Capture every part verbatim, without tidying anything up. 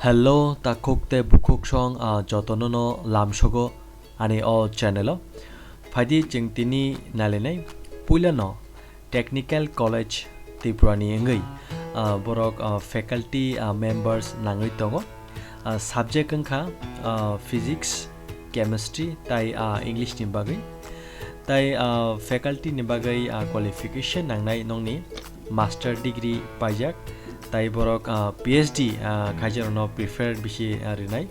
Hello, takhuk tei bukhuk song, ah, jotono no lamsogo ani o channel o. Phaidi chwng tini nailainai puilano Technical College Tripura ni wngwi, ah, borok, ah, faculty, ah, members nangwi tongo. Ah, subject wngkha, ah, physics, chemistry tai, ah, English ni bagwi. Tai, ah, faculty ni bagwi, ah, qualification nangnai nokni master degree paijak. Tai borok, ah, P H D, ah, khaijak rokno prefer bisi, ah, rinai.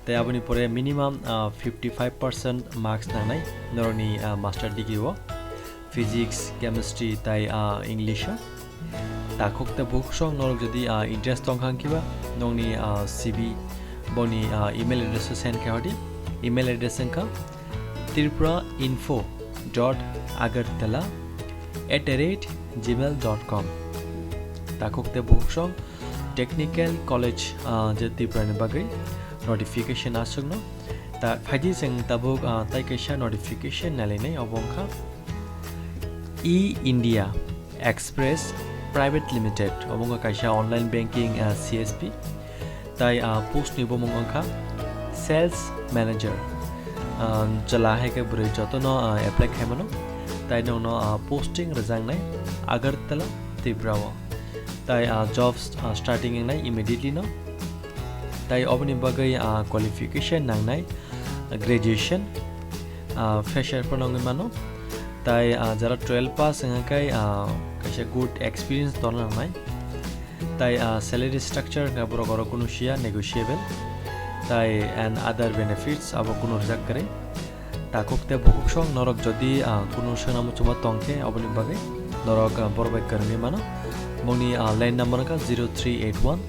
Tai aboni pore minimum, ah, fifty five percent marks nangnai norokni, ah, master degree o physics, chemistry tai, ah, English o. Takhuk tei bukhuk song norok jodi, ah, interest tongkha hwnkhe ba nokni, ah, C V boni, ah, email address o send khe hodi. Email address wngkha tripura info dot agartala at the rate gmail dot com. Takhuk tei bukhuk song Technical College, ah, je Tripura ni bagwi notification aswkno. Ta phaidi chwng tabuk, ah, tai kaisa notification nailainai, obo wngkha E India Express Private Limited, obo wngkha kaisa online banking, ah, C S P. Tai, ah, post ni bumung wngkha Sales Manager. Ah, chwla hai khe bwrwi jotono, ah, apply khaimano. Tai nokno, ah, posting rwjaknai Agartala, Tripura o. Tai, ah, jobs, ah, starting wngnai immediately no. Tai oboni bagwi, ah, qualification nangnai, ah, graduation, ah, fresher phano wngwi mano. Tai, ah, jara twelve pass wngkha khe, ah, kaisa good experience tongna nangnai. Tai, ah, salary structure wngkha borok oro kunu siya negotiable. Tai and other benefits abo kunu rwjak kwrwi. Takhuk tei bukhuk song norok jodi, ah, kunu swngna muchungma tong khe oboni bagwi norok, ah, borok bai kwrwngwi mano. Bongni, ah, line number wngkha zero three eight one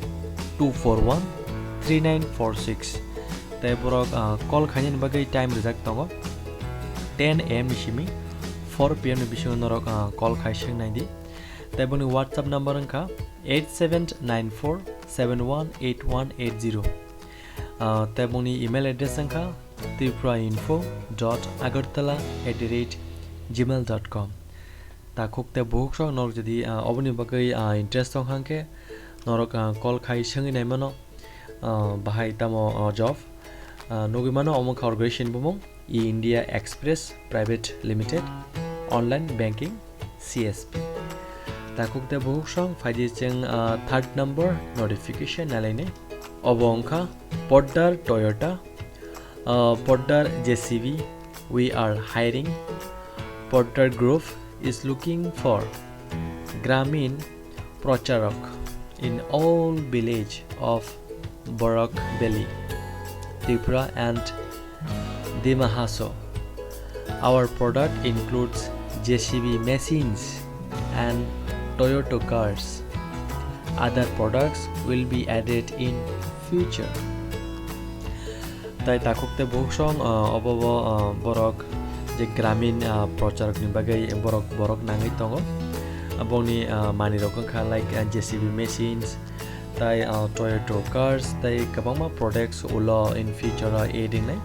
two four one three nine four six. Tai borok, ah, call khainani bagwi time rwjak tongo ten A M ni simi four P M ni bisingo norok, ah, call khai swng nai di. Tai boni WhatsApp number wngkha eight seven nine four seven one eight one eight zero. Ah, tai boni email address wngkha tripura info dot agartala at the rate gmail dot com. Takhuk tei bukhuk song norok jodi, ah, oboni bagwi, ah, interest tong kha hwnkhe norok, ah, call khai swngwi naimano, ah, bahai tamo, ah, job. Ah, nugwi mano omo wngkha organization bumung E India Express Private Limited, online banking C S P. Takhuk tei bukhuk song phaidi chwng, ah, third number notification nailainai. Obo wngkha Poddar Toyota, ah, Poddar J C B, we are hiring. Poddar Group is looking for Gramin Procharok in all village of Borok Valley, Tripura and Dima Hasao. Our product includes J C B machines and Toyota cars. Other products will be added in future. Tai takhuk tei bukhuk song, ah, obo bo, ah, borok je gramin, ah, procharok ni bagwi borok, borok nangwi tongo. Ah, bongni, ah, manwi rok wngkha like, ah, J C B machines, tai, ah, Toyota cars, tai kwbangma products ulo in future o add wngnai.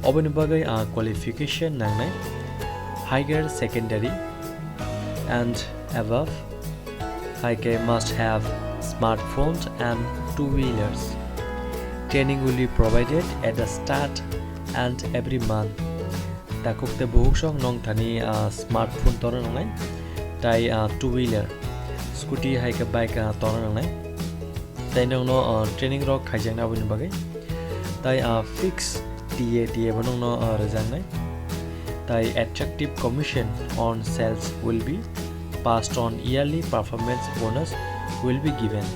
Oboni bagwi, ah, qualification nangnai higher secondary and above. Hai khe must have smartphones and two wheelers. Training will be provided at the start and every month. Takhuk tei bukhuk song nong thani, ah, smartphone torna nangnai, tai, ah, two wheeler, scooty hai khe bike, ah, torna nangnai. Tai nongno, ah, training rok khaijaknai aboni bagwi. Tai, ah, fix T A, T A bo nongno, ah, rwjaknai. Tai attractive commission on sales will be passed on yearly performance bonus will be given.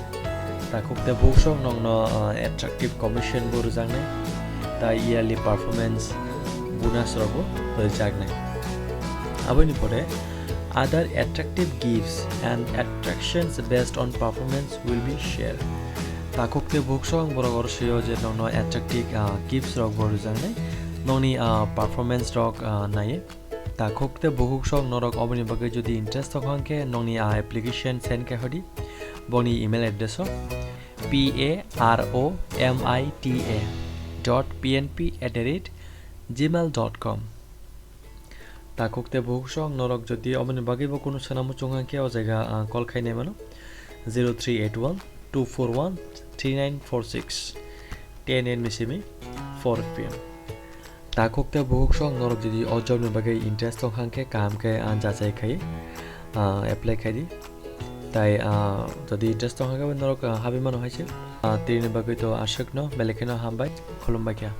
Takhuk tei bukhuk song nongno, ah, attractive commission bo rwjaknai. Tai yearly performance bonus rok bo rwjaknai. Aboni pore other attractive gifts and attractions based on performance will be shared. Takhuk tei bukhuk song borok oro sio je nongno attractive, ah, gifts rok bo rwjaknai. Nongni, ah, performance rok, ah, naiwi. Takhuk tei bukhuk song norok oboni bagwi jodi interest tong kha hwnkhe nongni, ah, application send khe hodi. Boni email address o P A R O M I T A dot P N P at the rate gmail dot com. Takhuk tei bukhuk song norok jodi oboni bagwi bo kunu sana muchung hwnkhe o jaga, ah, call khai nai mano zero three eight one two four one three nine four six, ten A M ni simi four P M. Takhuk tei bukhuk song norok jodi o job ni bagwi interest tong kha khe kaham khe ang jachai khai, ah, apply khai di. Tai, ah, jodi interest tong kha khe norok, ah, habi mano hai se. Ah, tini bagwi to aswk no, belai kheno hambai, khulumbai kha.